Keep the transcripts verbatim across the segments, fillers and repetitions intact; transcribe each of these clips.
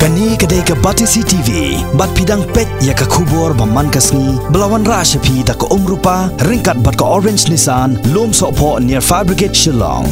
Kane ka dei ka Batesi T V, bad phi dang peit ïa ka khubor ba man ka sngi, ba la wanrah sha phi da ka Umrupa, ryngkat bad ka Orange Nissan, Lum Sohphoh near Fire Brigade Shillong.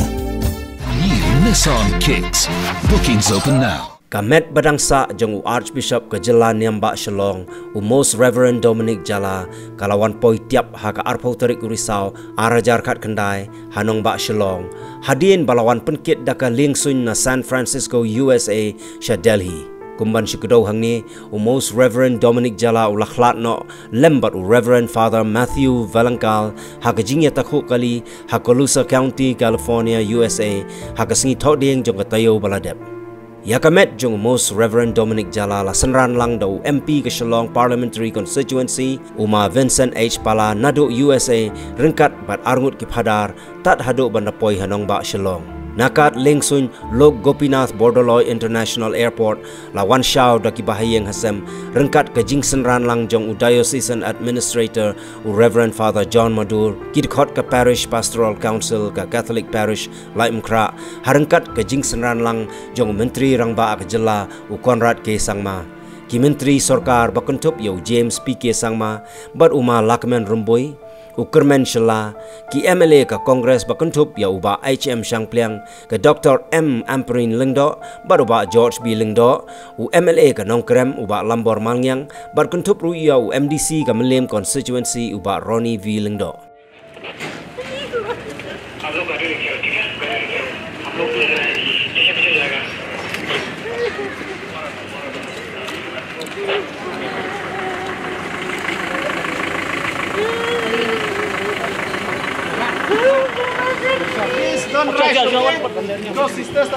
New Nissan Kicks. Bookings open now. Ka met ba dang sah jong u Archbishop ka jylla Niam Bah Shillong, u Most Reverend Dominic Jala, ka la wan poi tiap ha ka arphew tarik u Risaw, ar hajar khatkhyndai, ha nongbah Shillong, hadien ba la wan pynkit da ka liengsuiñ na San Francisco, U S A, sha Delhi. Kum ban shu kdew hangne, u Most Reverend Dominic Jala u la khlad noh lem bad u Reverend Father Matthew Valangkal ha ka jingïatakhuh kali ha Colusa County, California, U S A, ha ka sngi Thohdieng jong ka taïew ba la dep. Ïa ka met jong u Most Reverend Dominic Jala la synran lang da u M P ka Shillong Parliamentary Constituency, u Ma Vincent H Pala naduh U S A, ryngkat bad arngut ki phadar, tad haduh ban da poi ha nongbah Shillong. Na ka liengsuiñ Lok Gopinath Bordoloi International Airport, la wan shaw da ki bahaïing hasem, ryngkat ka jingsynran lang jong u Diocesan Administrator, u Reverend Father John Madur, ki dkhot ka Parish Pastoral Council ka Catholic Parish Laitumkhrah, ha ryngkat ka jingsynran lang jong u Myntri Rangbah ka jylla, u Conrad K Sangma. Ki Myntri Sorkar ba kynthup ïa u James P K Sangma, bad u Ma Lahkmen Rymbui, u Kyrmen Shylla, ki M L A ka Congress ba kynthup ïa u Bah H M Shangpliang, ka Doctor M Ampareen Lyngdoh, bad u Bah George B Lyngdoh, u M L A ka Nongkrem, u Bah Lambor Malngiang, bad kynthup ruh ïa u M D C ka Mylliem Constituency, u Bah Ronnie V Lyngdoh. Please don't rush, okay? Go, sisters.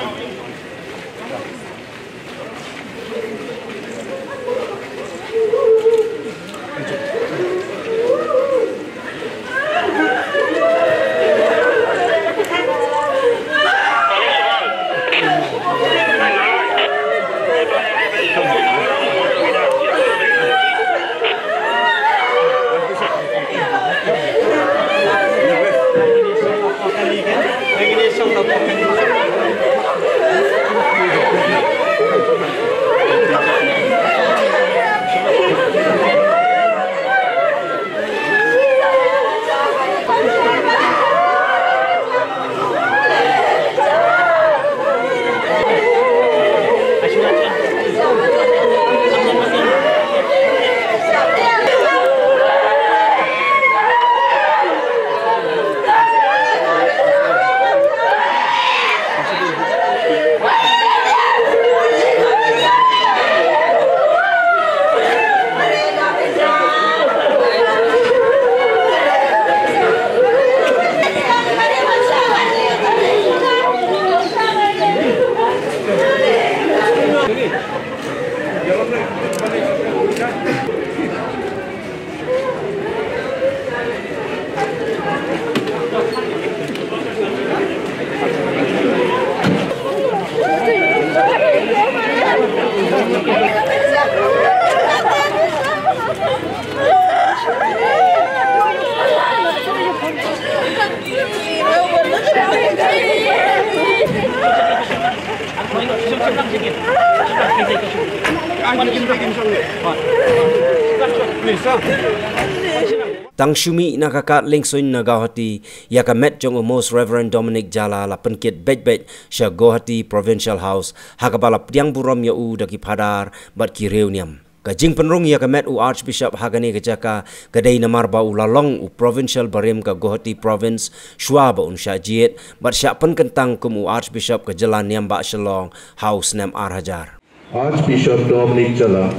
Tang shu mih na ka kad liengsuiñ na Guwahati, ïa ka met jong u Most Reverend Dominic Jala la pynkit beit beit sha Guwahati Provincial House, ha kaba la pdiang burom ïa u da ki phadar bad ki riewniam. Ka jingpynrung ïa ka met u Archbishop ha kane ka jaka ka dei namar ba u la long u Provincial barim ka Guwahati Province shuwa ba un shah jied, bad shah pynkyntang kum u Archbishop ka jylla Niam Bah Shillong ha u snem ar hajar. Archbishop Dominic Jala,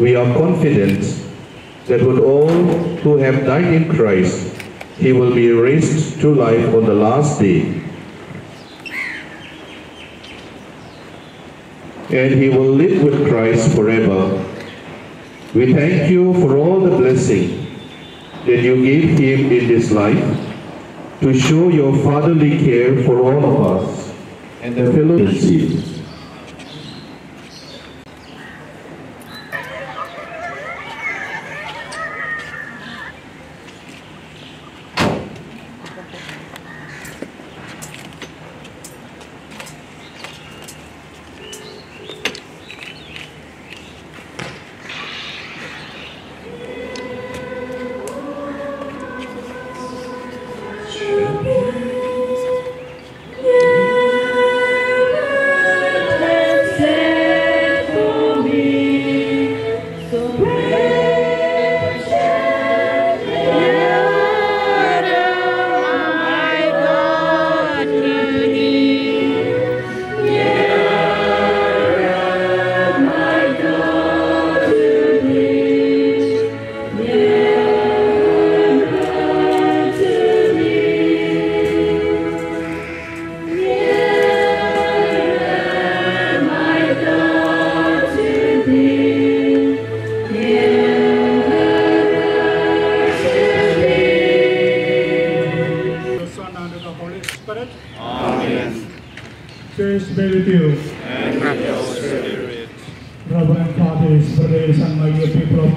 we are confident that with all who have died in Christ, he will be raised to life on the last day. And he will live with Christ forever. We thank you for all the blessing that you gave him in this life to show your fatherly care for all of us and the fellowship.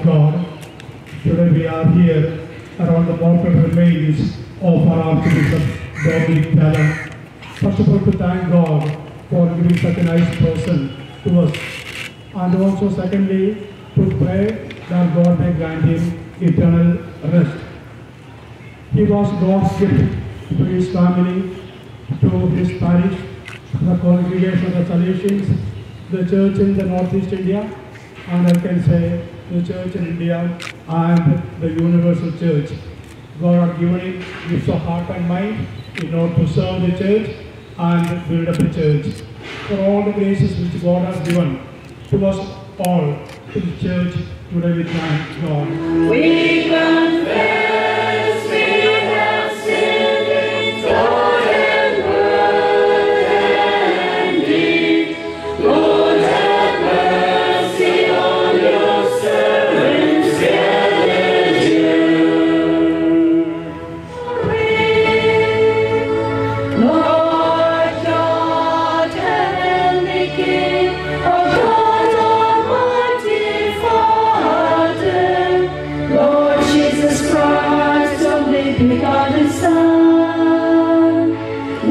God, today we are here around the mortal remains of our Archbishop Dominic Jala. First of all, to thank God for giving such a nice person to us. And also, secondly, to pray that God may grant him eternal rest. He was God's gift to his family, to his parish, the congregation of the Salesians, the church in the Northeast India, and I can say the church in India and the universal church. God had given him gifts of heart and mind in order to serve the church and build up the church. For all the graces which God has given to us all, to the church, today we thank God. We confess we have sinned in thought and word and deed. Lord, have mercy on your servants gathered here. Lord God, heavenly King, O God, Almighty Father, Lord Jesus Christ, only begotten Son,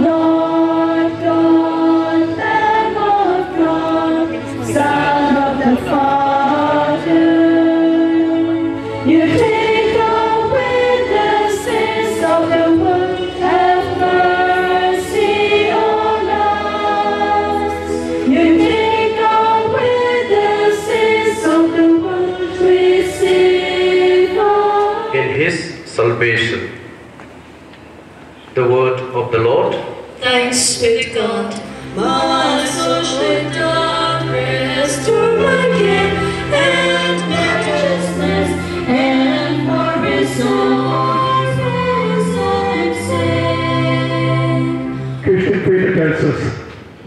Lord God, Lamb of God, Son of the Father, you take away the sins of the world. Have mercy on us. You take away the sins of the world. Receive us. In his salvation. The word of the Lord. Thanks be to God. Meine Seele dankt, rest to my King, and righteousness, and for his own presence sing. Christian faith tells us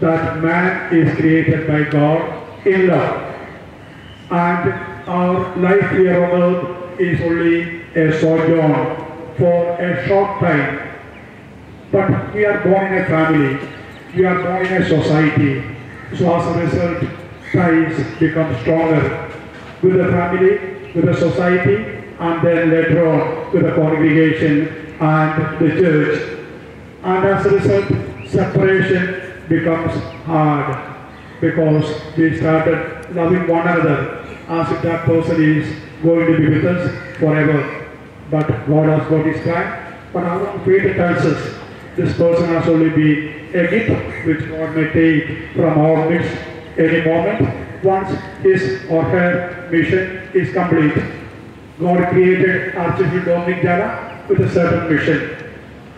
that man is created by God in love. And our life here on earth is only a sojourn for a short time. But we are born in a family, we are born in a society. So as a result, ties become stronger with the family, with the society, and then later on with the congregation and the church. And as a result, separation becomes hard because we started loving one another as if that person is going to be with us forever. But God has got his plan. But our faith tells us this person has only been a gift which God may take from our midst any moment once his or her mission is complete. God created Archbishop Dominic Jala with a certain mission.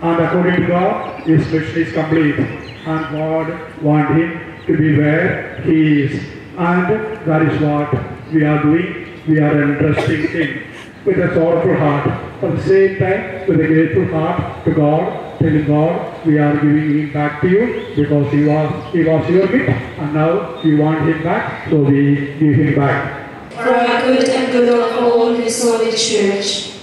And according to God, his mission is complete. And God want him to be where he is. And that is what we are doing. We are entrusting him with a sorrowful heart. But at the same time, with a grateful heart to God, telling God, we are giving him back to you because he was, he was your gift and now we want him back, so we give him back. For our good and good of all his holy church.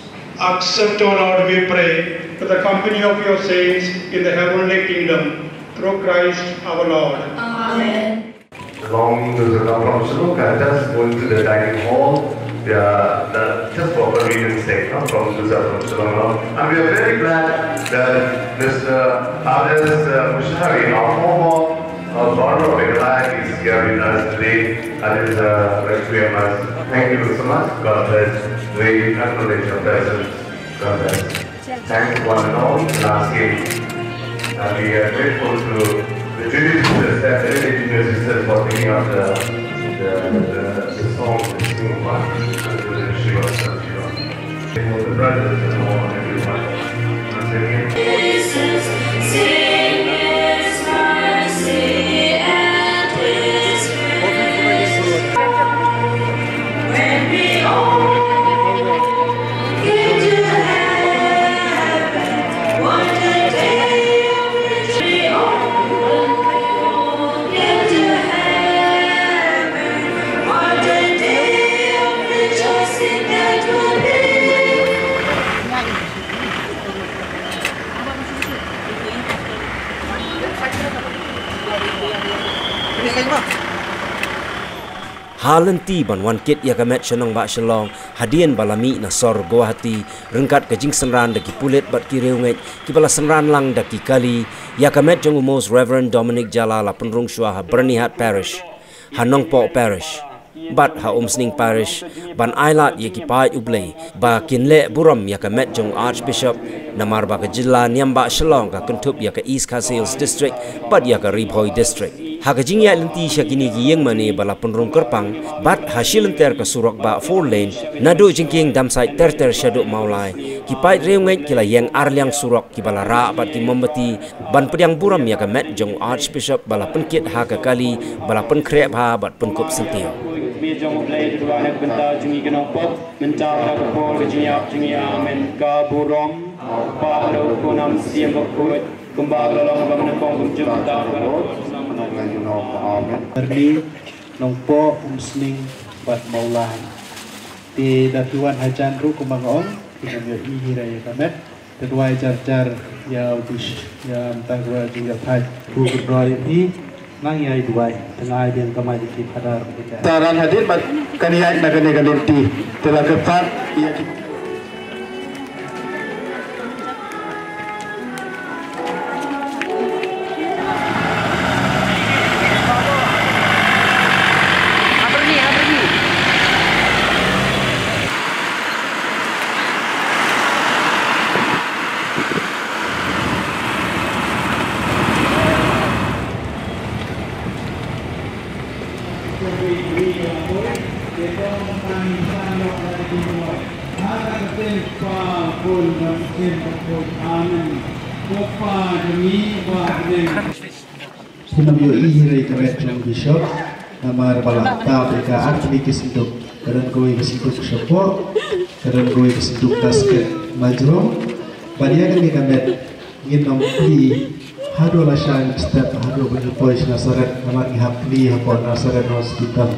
Accept, O Lord, we pray, the company of your saints in the heavenly kingdom, through Christ our Lord. Amen. Belonging to the from Shillong, and just going to the dining hall, yeah, the, just for convenience sake, no, from Susa from Shillong. And we are very glad that Mister Hades, uh, Mushari, our former, uh, Governor of Meghalaya, is here with us today. That is, uh, Requiem Mass. Thank you so much. God bless. We acknowledge your presence. God bless. Thanks one and all. Last game. And we are grateful to the junior sisters, the very junior sisters, for picking up the, the, the, the song, the singing part. And to the Shiva, Shiva. For the brothers and all, everyone. Once again. Jesus, sing his mercy and his grace. When we all get to heaven, what a day of rejoicing. We all get to heaven, what a day of rejoicing that will be. Ha lynti ban wan kit ïa ka met sha nongbah Shillong, hadien ba la mih na sor Guwahati, ryngkat ka jingsynran da ki pulit bad ki riewngeit, kiba la synran lang da ki kali, ïa ka met jong u Most Reverend Dominic Jala la pynrung shuwa ha Byrnihat Parish, ha Nongpoh Parish, bad ha Umsning Parish, ban ailad ïa ki paid U Blei, ba kin leh burom ïa ka met jong u Archbishop, namar ba ka jylla niam bah Shillong ka kynthup ïa ka East Khasi Hills District, bad ïa ka Ri Bhoi District. Ha ka jingïaid lynti sha kine ki ïing mane ba la pynrung kyrpang, bad ha shi lynter ka surok bah four lane, naduh jingkieng Damsait ter ter shaduh Mawlai, ki paid riewngeit ki la ïeng ar liang surok kiba la rah bad ki mombati, ban pdiang burom ïa ka met jong u Archbishop ba la pynkit ha ka kali, ba la pynkhreh bha bad pynkup syntiew. Mynta ha ka por ka jingïap jingïa, amen. Ka burom, Kpa, Khun, Mynsiem Bakhuid, kumba ka la long ha ka mynnyngkong, kumjuh mynta, ka la long. Arli, Nongpoh, Umsning bad Mawlai. Te da phi wan hajan ruh kumba nga ong, phin ym ïohi hi re ïa ka met. Te duwai jar jar ïa u Bishop, ïa mynta ka jingïathait. Ku kyrpad ïa phi, nang ïai duwai. Te nga ai biang ka mic ïa ki Phadar. Te ran hadien ba kan ïaid na kane ka lynti, te la kyrpad ïa ki. Amen. Phin ym ïohi hi re ïa ka met jong u Bishop, namar ba la tap ïa ka artylli ki synduk. Ka don kawei ka synduk shapoh, ka don kawei ka synduk basket majrong. Bad ïa kane ka met ngin ym plie haduh lashai mynstep, haduh ba ngi poi sha Nasareth, namar ngi hap plie hapoh Nasareth Hospital.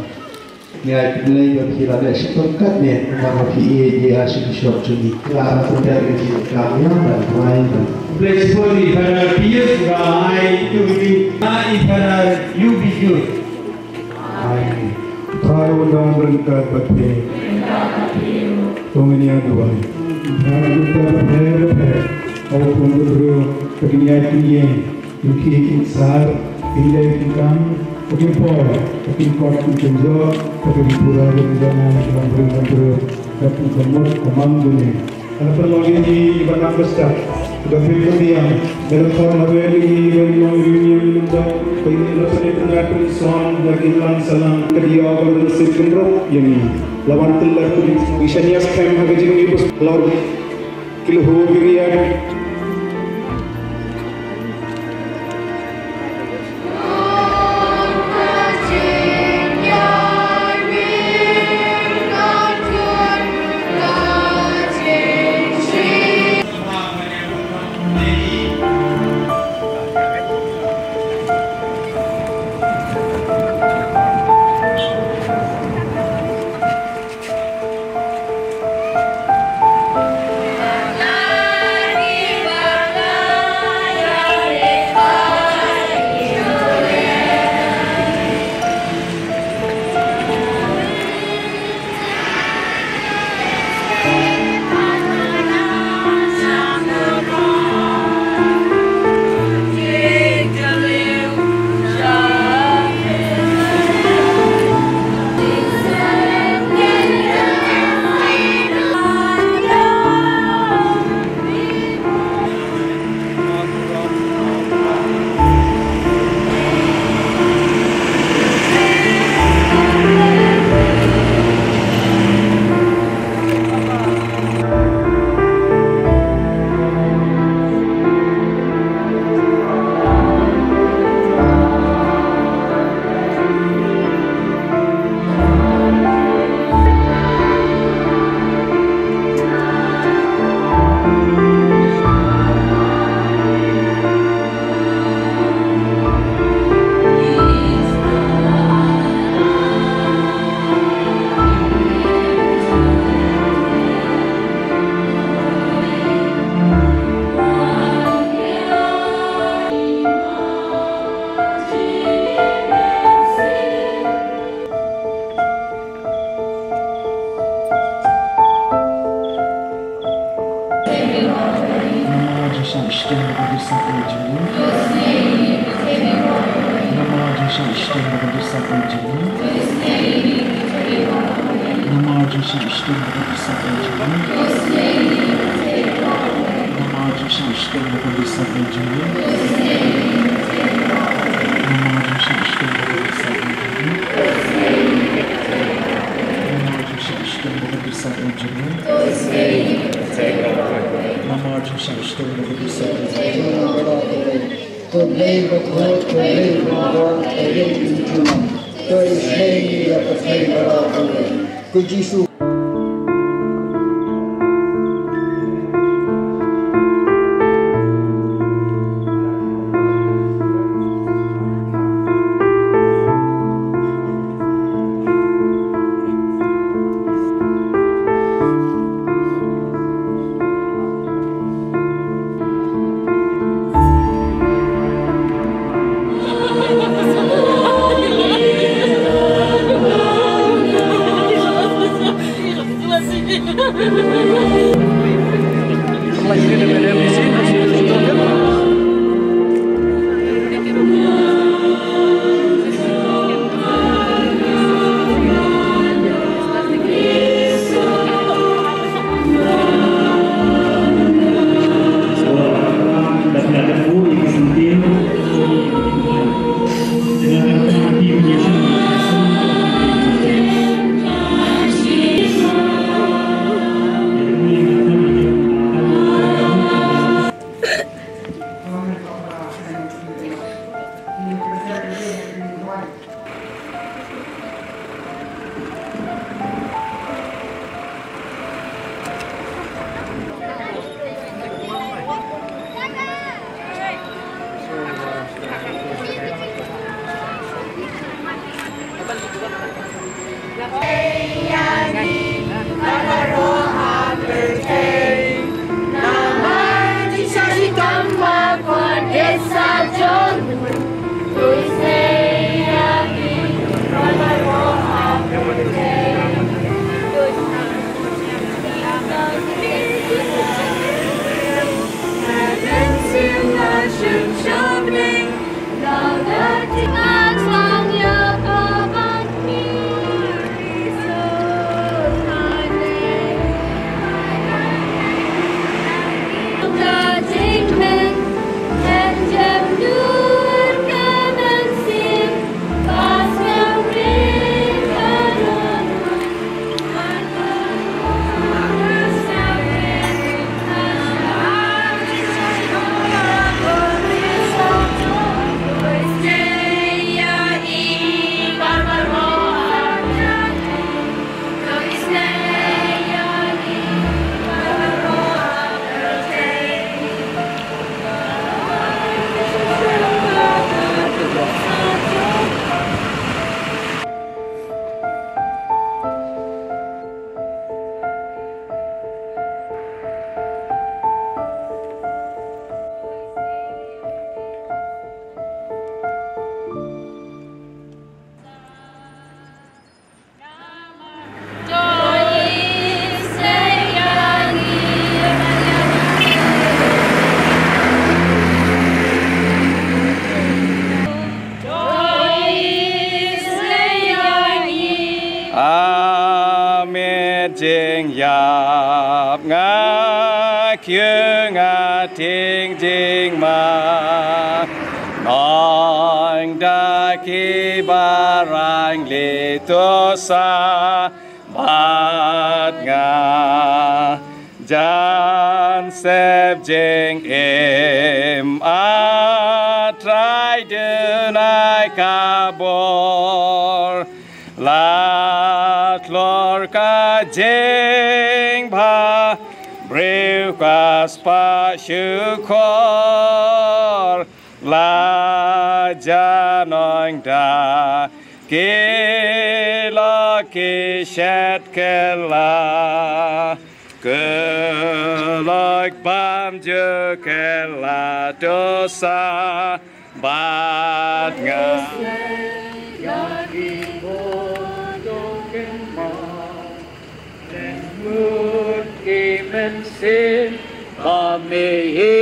Ngi ai khublei ba phi la leh shitom katne, namar ba phi ïeit ïa ka Archbishop jong ngi. Ki la pynbeit ïa ki kam ïa ban duwai ban. Khublei shibun i Father Pius ba ai to me, i Father U B Q. Ai, Trai u dang ryngkat bad phi. To ngin ïa duwai. Trai u dang ryngkat bad phi. Ko Khun Bynriew, ka ding ïa ki ïing. Ïa ki ïing sar, ïa ki ïing kam, ïa ki por, ïa ki kot, ïa ki jok, ïa ki pura, ïa ki janai, ïa ki bynriew, ïa ki kynmut, ka mang dunia. Ka la pynlong ïa ngi ban nang bastad, ka pynlong ïa ngi, ka la pynlong ïa ngi ban long ïa ngi ban jok, ka ïa ngi la pynlong ïa ngi ban son, ïa ngi ban salang, ka diaw ka la sip kynrup ïa ngi. La wan tylli ka ding, ngi shaniah skhem ha ka jingïabus, la Ki la hur ki riat. Shtem ba ka dei sa ka jingim. Namar jingshah shtem ba ka dei sa ka jingim. Namar jingshah shtem ba ka dei sa ka jingim. Namar jingshah shtem ba ka dei sa ka jingim. Namar jingshah shtem ba ka dei sa ka jingim. Namar jingshah shtem ba ka dei sa ka jingim. Namar jingshah shtem ba ka dei sa ka jingim. To lei ba khuid, to lei ba khuid, to lei ba khuid, to lei ba khuid, to lei ba khuid. Ko Jisu. Amit jingïap nga kiew nga tieng jingma. Nongda ki barang li to sa bad nga. Jan sep jingim, A Trai duna ka bor. La tlor ka jingbha, briew ka spah shukor. La jan nongda ki lok ki shet kylla. Ki lok bam ju kylla to sa bad nga. Ïa ki bor to kynmaw. Leh mut ki mynsiem ba me hi.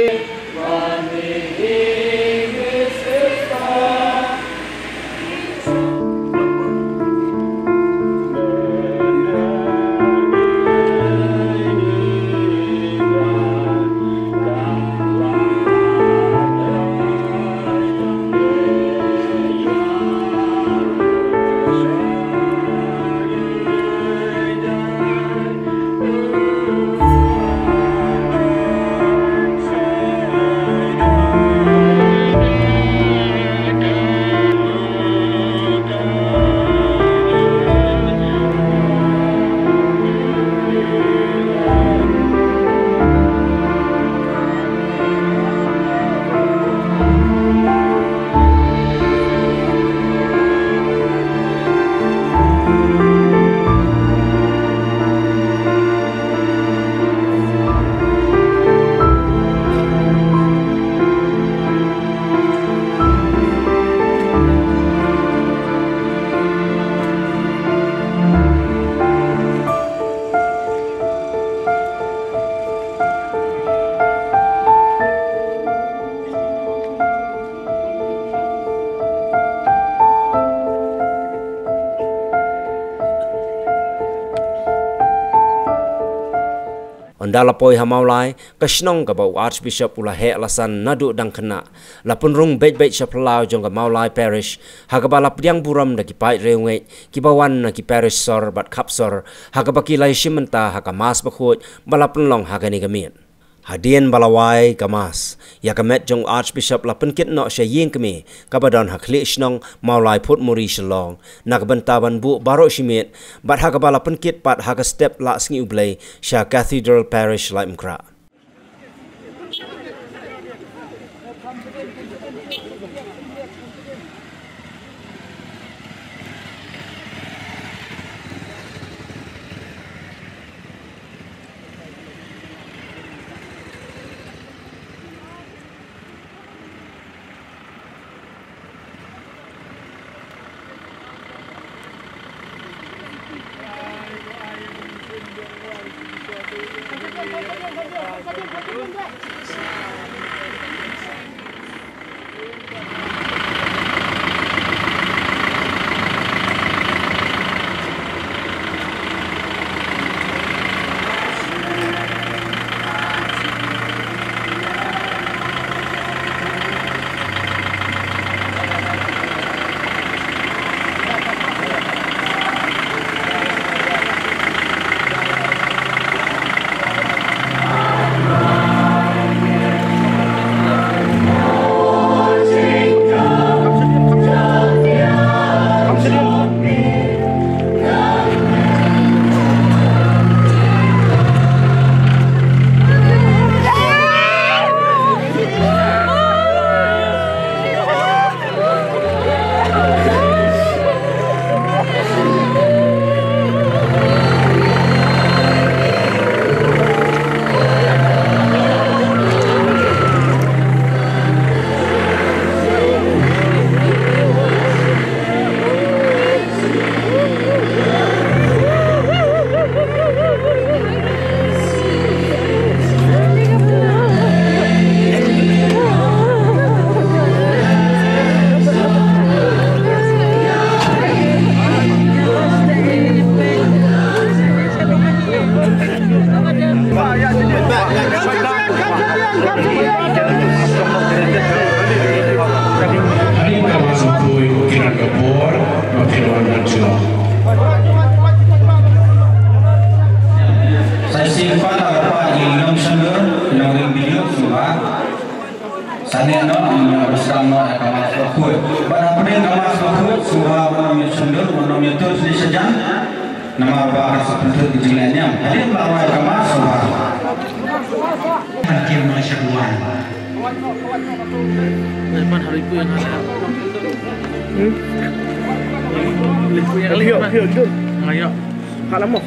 Ynda la poi ha Mawlai, ka shnong kaba u Archbishop u la heh la san naduh dang khynnah, la pynrung beit beit sha phyllaw jong ka Mawlai Parish, ha kaba la pdiang burom da ki paid riewngeit kiba wan na ki parish sor bad khap sor, ha kaba ki la ïashim bynta ha ka Mass bakhuid ba la pynlong ha kane ka miet. Hadien ba la wai ka Mass, ïa ka met jong u Archbishop la pynkit noh sha ïing kmie kaba don ha khlieh shnong Mawlai Phutmuri Shillong, na ka bynta ban buh baroh shi miet, bad ha kaba la pynkit pat ha ka step Lah Sngi U Blei sha Cathedral Parish Laitumkhrah. Sa shisien pat la kyrpad ïa i nongshondur, i nongring video, sngewbha. Sa neh noh, ïa ba sdang noh ïa ka Mass bakhuid. Bad hapdeng ka Mass bakhuid, sngewbha, wat nym ïa shondur, wat nym ïa tur sha jan. Namar ba ka sa pynthut ka jingleh niam. Hadien ba la wai ka Mass, sngewbha. Ban kiew noh sha duwan. Ban hari ku ïa nga. Hmm? Hari ku ïa nga. Ïoh, ïoh, ïoh. Nga ïoh. Ka la mo.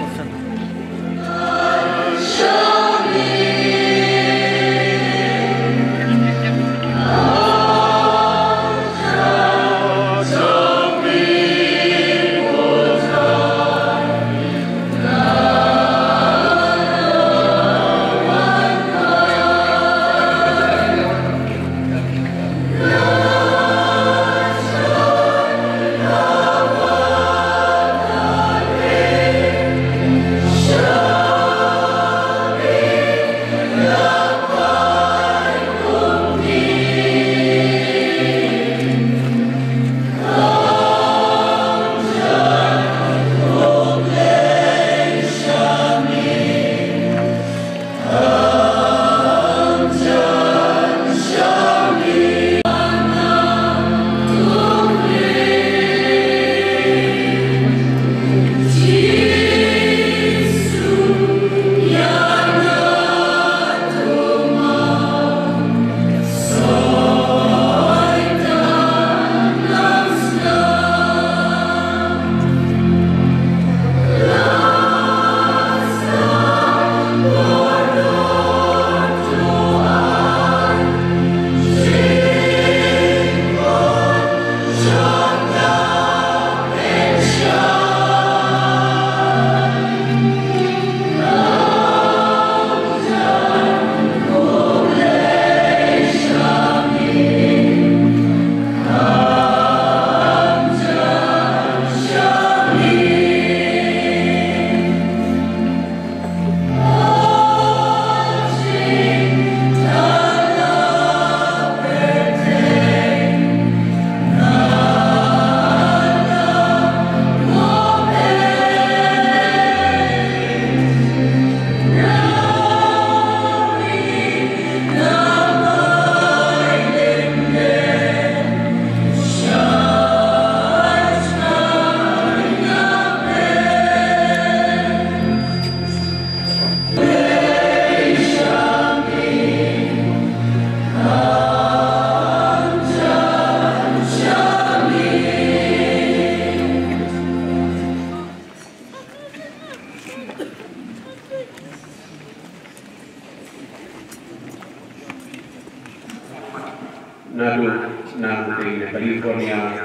Naduh na ka ri California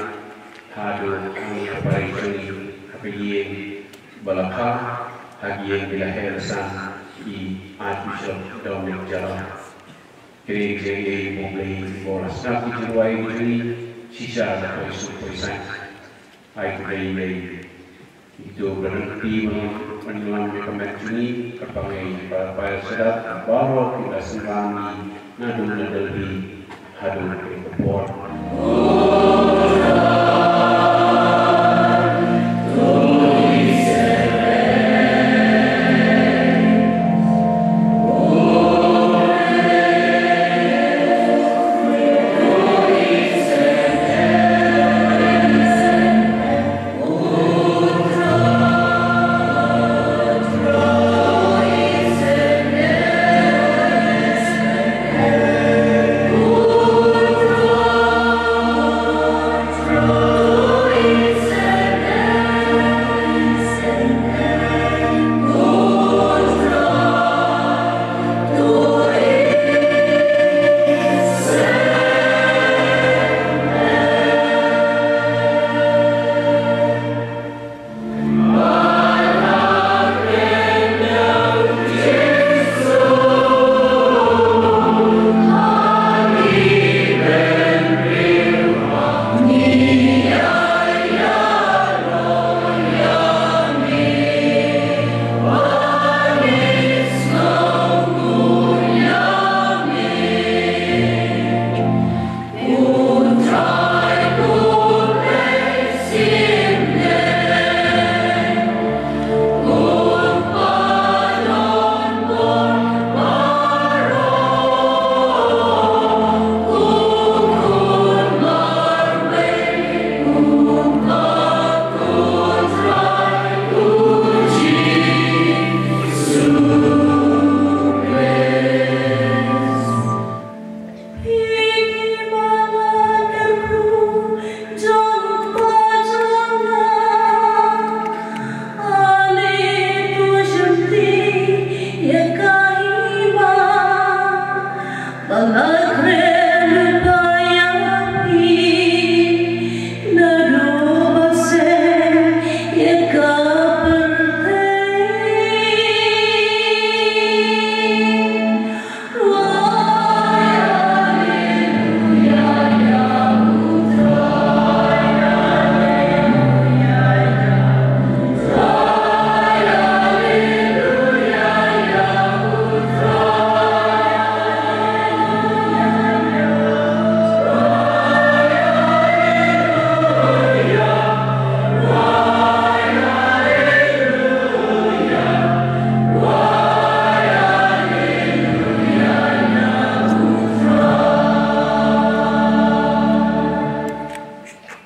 haduh hangne ha pari jong ngi ha ka ïing ba la kha ha ka ïing ba la heh la sah i Archbishop Dominic Jala. Kane ka jingïeit U Blei ba la sngap ki jingrwai jong ngi shisha da poi suk poi saiñ. Ai khublei ïa ngi. Ito ba dang kti ban wan ïa ka met jong ngi, ka pang ei ba ba sdang baroh ki la sngewbha naduh na Delhi haduh ka por.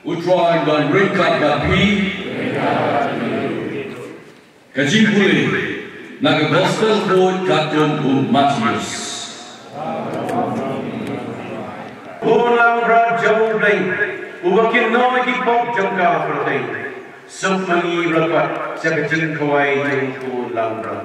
U Trai un don ryngkat bad phi. Ka jingpule na ka Gospel khuid katkum u Mathaios. Khun langbrot jong U Blei, uba kynnoh ïa ki pop jong ka pyrthei. Suk ma ngi ba la kwah sha ka jingkhawai jong u khun langbrot.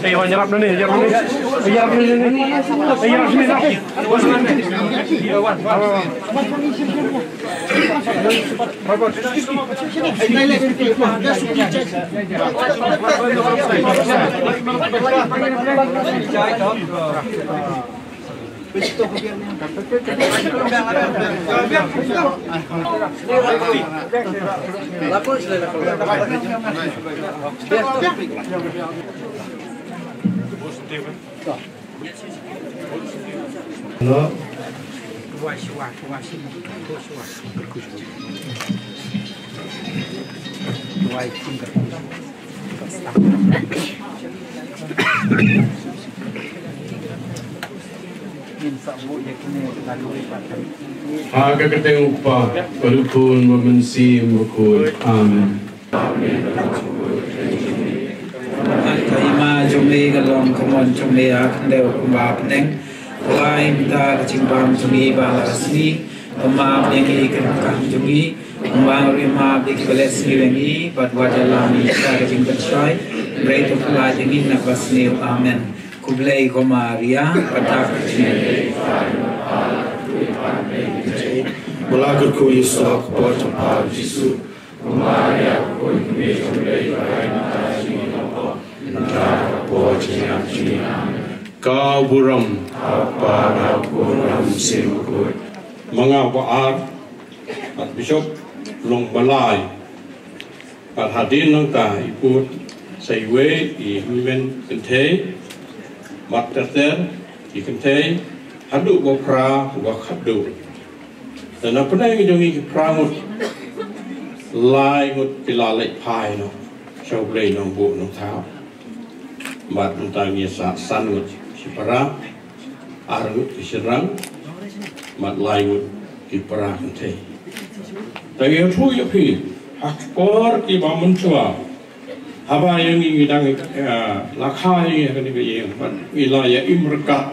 Hey, wan, yarap dulu ni, yarap dulu ni. Yarap dulu ni. Yarap dulu ni. Wan, wan, wan. Ha ka kyrteng u Kpa, bad u Khun, bad u Mynsiem Bakhuid. Amen. Ka hima jong me ka long ka mon jong me ha khyndew kumba ha bneng. Pynlait mynta ka jingbam jong ngi ba la ka sngi. Pynmap ïa ngi ka kam jong ngi. Kumba ngi pynmap ïa kiba leh sngi ïa ngi. Bad wat ïalam ïa ka jingpynshai. Hynrei to pynlait ïa ngi na kaba sniew. Amen. Khublei ko Maria, ka dak ka jingim. Ba la kyrkhu ïa u soh ka por jong u Jisu. Ka burom. Ma nga ba ar, Archbishop, long ba lai. Bad hadien nangta i bud sa iwei i hynmen kynthei, bad ter ter i kynthei, haduh ba phra uba khatduh. Te na pdeng jong ngi ki phra ngut, lai ngut ki la leit phai noh sha U Blei Nongbuh Nongthaw. Bad mynta ngi sa san ngut shipara, ar ngut ki shynrang, bad lai ngut ki para kynthei. Te ngi ïathuh ïa phi, ha ki por kiba mynshuwa, haba ïa ngi ngi dang, eh, la kha ïa ngi ha kane ka ïing, bad ngi la ïa im ryngkat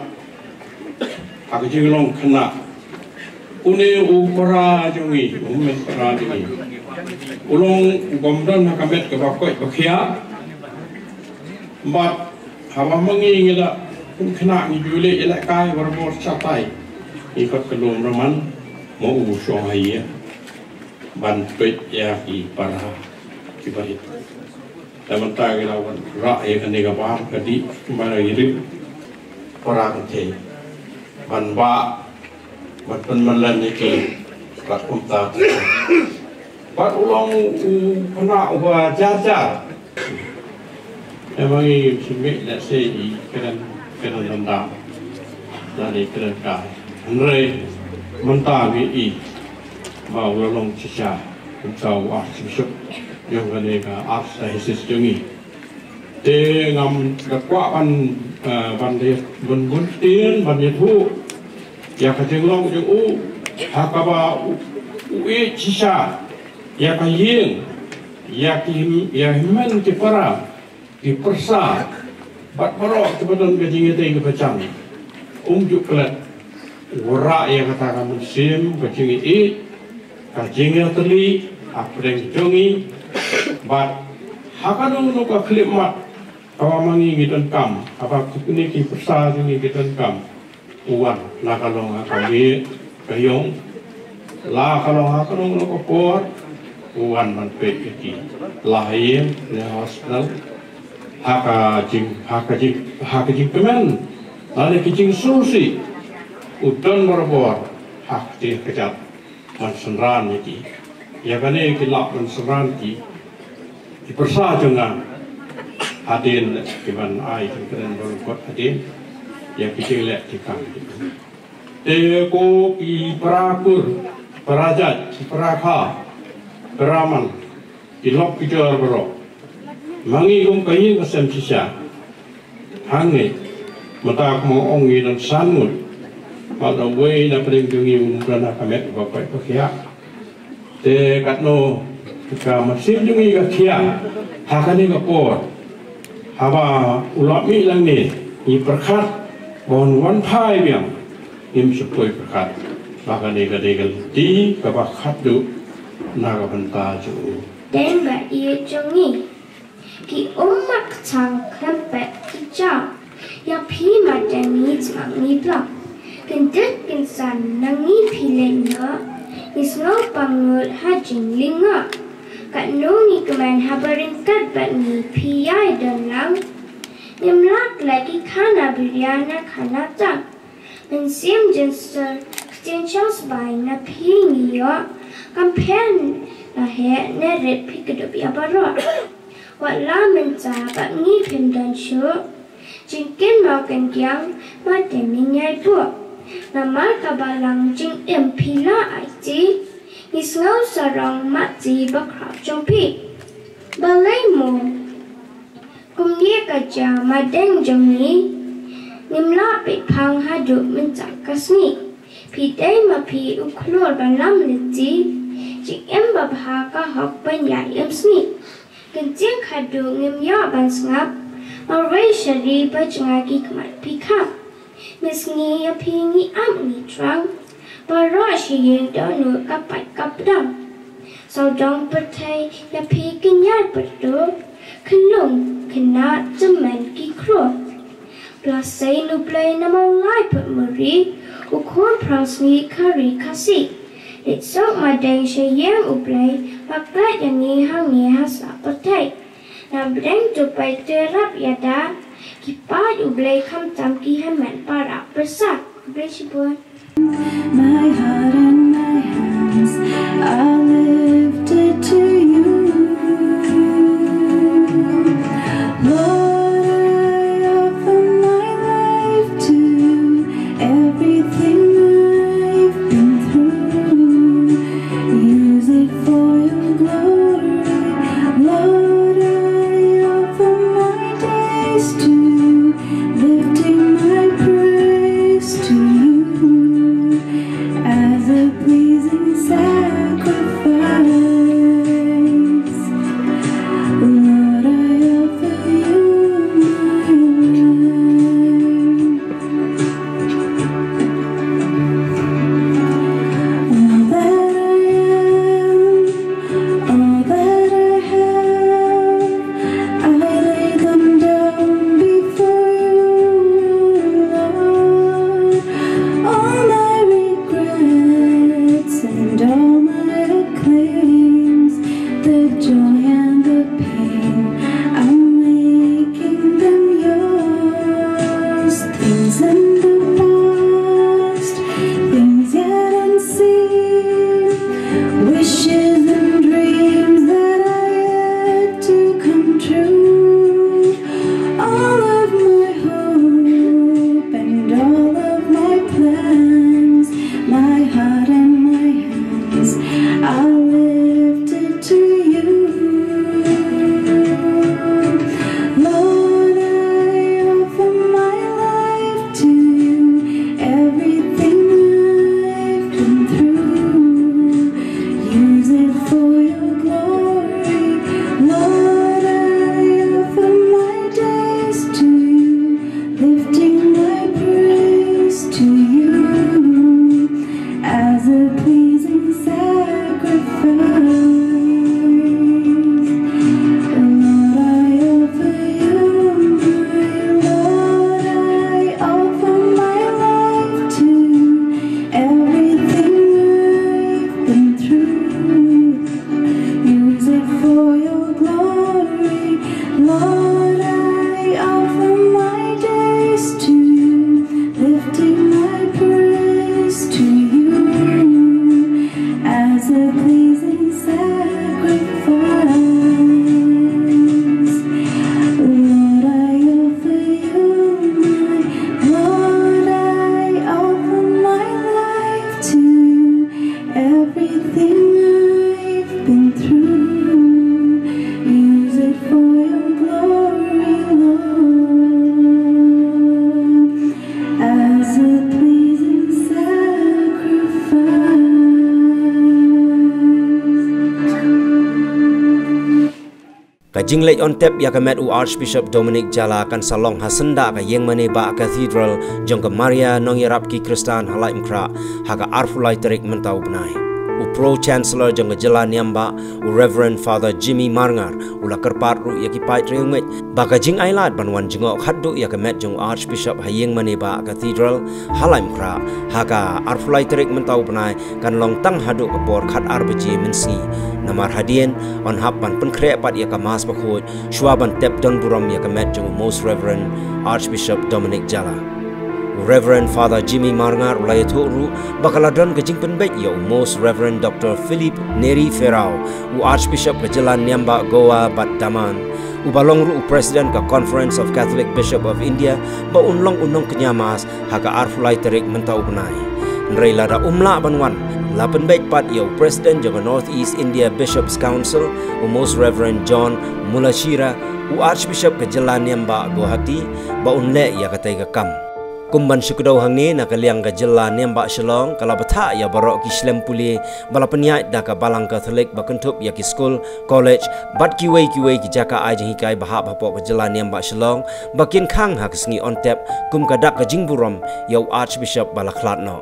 ha ka jinglong khynnah. Une u para jong ngi, u hynmen para jong ngi, u long u bym don ha ka met kaba koit ba khiah. Bad haba ma ngi ngi la kum khynnah ngi ju leh ïalehkai barabor shatai, ngi khot ka lum Raman, ma u shong ha ïing ban peit ïa ki para kiba rit. Te mynta ngi la wanrah ïa kane ka bam ka dih, kumba ngi rit para kynthei ban bah, ban pynmlien ïa ki. Bad kumta te, bad u long u khynnah uba jar jar. Ïa ma ngi ngim shym mih lehse i kren, kren dang dang, lane kren kai. Hynrei mynta ngi i ba u la long shisha kum sa u Archbishop jong kane ka Archdiocese jong ngi. Te ngam da kwah ban, eh, ban da, ban bun ktien, ban ïathuh ïa ka jinglong jong u, ha kaba u, u ïeit shisha ïa ka ïing, ïa ki, ïa hynmen ki para, ki pyrsa, bad baroh kiba don ka jingïadei kaba jam. Um ju klet. Wanrah ïa kata ka mynsiem ka jingïeit, ka jingïatylli hapdeng jong ngi, bad ha kano kano ka khyllipmat kaba ma ngi ngi donkam, haba kine ki pyrsa jong ngi ki donkam, u wan, la ka long ha ka miet ka ïong, la ka long ha kano kano ka por, u wan ban peit ïa ki, la ha ïing ne ha hospital, ha ka jing, ha ka jing, ha ka jingkmen lane ka jingsngewsih, u don barabor ha ka jingkjat ban synran ïa ki. Ïa kane ki lap ban synran ki, ki pyrsa jong nga, hadien ki ban ai jingkren baroh kot hadien ïa ki jingleh jingkam. Te ko ki para kur, para jait, para kha, para man, ki lok ki jor baroh. Ma ngi kum ka ïing ka sem shisha. Hangne, mynta kumba ong ngi don san ngut. Bad uwei na pdeng jong ngi um don ha ka met ba pait ba khiah. Te katno ka mynsiem jong ngi ka khiah ha kane ka por. Haba u la mih lang ne, ngi pyrkhat ba un wan phai biang. Ngim shu poi pyrkhat ba kane ka dei ka lynti kaba khatduh na ka bynta jong u. Dang ba ïeit jong ngi. Ki ummat kchang khlem pep ki jaw. Ïa phi ma dang ngi chmang ngi blok. Kyndit kynsan na ngi phi leit noh. Ngi sngew pang ngut ha jinglyngngoh. Katno ngi kmen haba ryngkat bad ngi phi ïai don lang. Ngim lah leh ki khana biria na khana tang. Mynsiem jynjar ktien shong sbai na phi ngi ïoh. Kam pher na heh ne rit phi kdup ïa baroh. Wat la mynta bad ngi phim don shuh. Jingkynmaw kyndiang ma te ngi ïai buh. Namar ka balang jingim phi la aiti. Ngi sngew sarong mat ti ba khraw jong phi. Balei mo? Kumne ka jia ma dang jong ngi. Ngim lah peit phang haduh mynta ka sngi. Phi dei ma phi u khlur ba lam lynti. Jingim babha ka hok ban ïa im sngi. Kyntieng khatduh ngim ïoh ban sngap. Marwei shari ba jngai ki khmat phi khap. Mynsngi ïa phi ngi ap ngi thrang. Baroh shi ïing dohnud ka pait ka pdang. Sawdong pyrthei ïa phi kynjai pyrto. Khyllung khynnah tymmen ki khlur. Blei sien U Blei namar lai put muri. U khun phrang sngi khari khasi. Leit sok ma dang sha ïing U Blei. Ba khlad ïa ngi hangne ha sla pyrthei. Na pdeng to peit te rap ïada. Ki paid U Blei khamtam ki hynmen para pyrsa. Khublei shibun. My heart and my hands are lifted to you. Lord, I offer my life to you. Everything I've been through, use it for your glory. Lord, I offer my days to you, lifting my praise to you. Jingleit on tep ïa ka met u Archbishop Dominic Jala kan sa long ha syndah ka Ïingmane Bah Cathedral jong ka Maria Nongïarap ki Khristan ha Laitumkhrah ha ka arphew lai tarik mynta u bnai. U Pro Chancellor jong ka Jylla Niam Bah, u Reverend Father Jimmy Marngar, u la kyrpad ruh ïa ki paid riewngeit ba ka jingailad ban wan jngoh khatduh ïa ka met jong u Archbishop ha Ïingmane Bah Cathedral ha Laitumkhrah ha ka arphew lai tarik mynta u bnai, kan long tang haduh ka por khatar baje mynsngi. Namar hadien yn hap ban pynkhreh pat ïa ka Mass bakhuid shuwa ban tep don burom ïa ka met jong u Most Reverend Archbishop Dominic Jala. U Reverend Father Jimmy Marngar u la ïathuh ruh ba ka la don ka jingpynbeit ïa u Most Reverend Doctor Philip Neri Ferrao, u Archbishop ka Jylla Niam Bah Goa bad Daman, uba long ruh u President ka Conference of Catholic Bishop of India, ba un long u nongkñia Mass ha ka arphew lai tarik mynta u bnai. Hynrei lada um lah ban wan, la pynbeit pat ïa u President jong ka North East India Bishops Council, u Most Reverend John Mulachira, u Archbishop ka Jylla Niam Bah Guwahati, ba un leh ïa katei ka kam. Kum ban shu kdew hangne, na ka liang ka Jylla Niam Bah Shillong ka la bthah ïa baroh ki shlem pule ba la pynïaid da ka Balang Katholik ba kynthup ïa ki skul, college bad kiwei kiwei ki jaka ai jinghikai ba hap hapoh ka Jylla Niam Bah Shillong, ba kin khang ha ka sngi on tep kum ka dak ka jingburom ïa u Archbishop ba la khlad noh.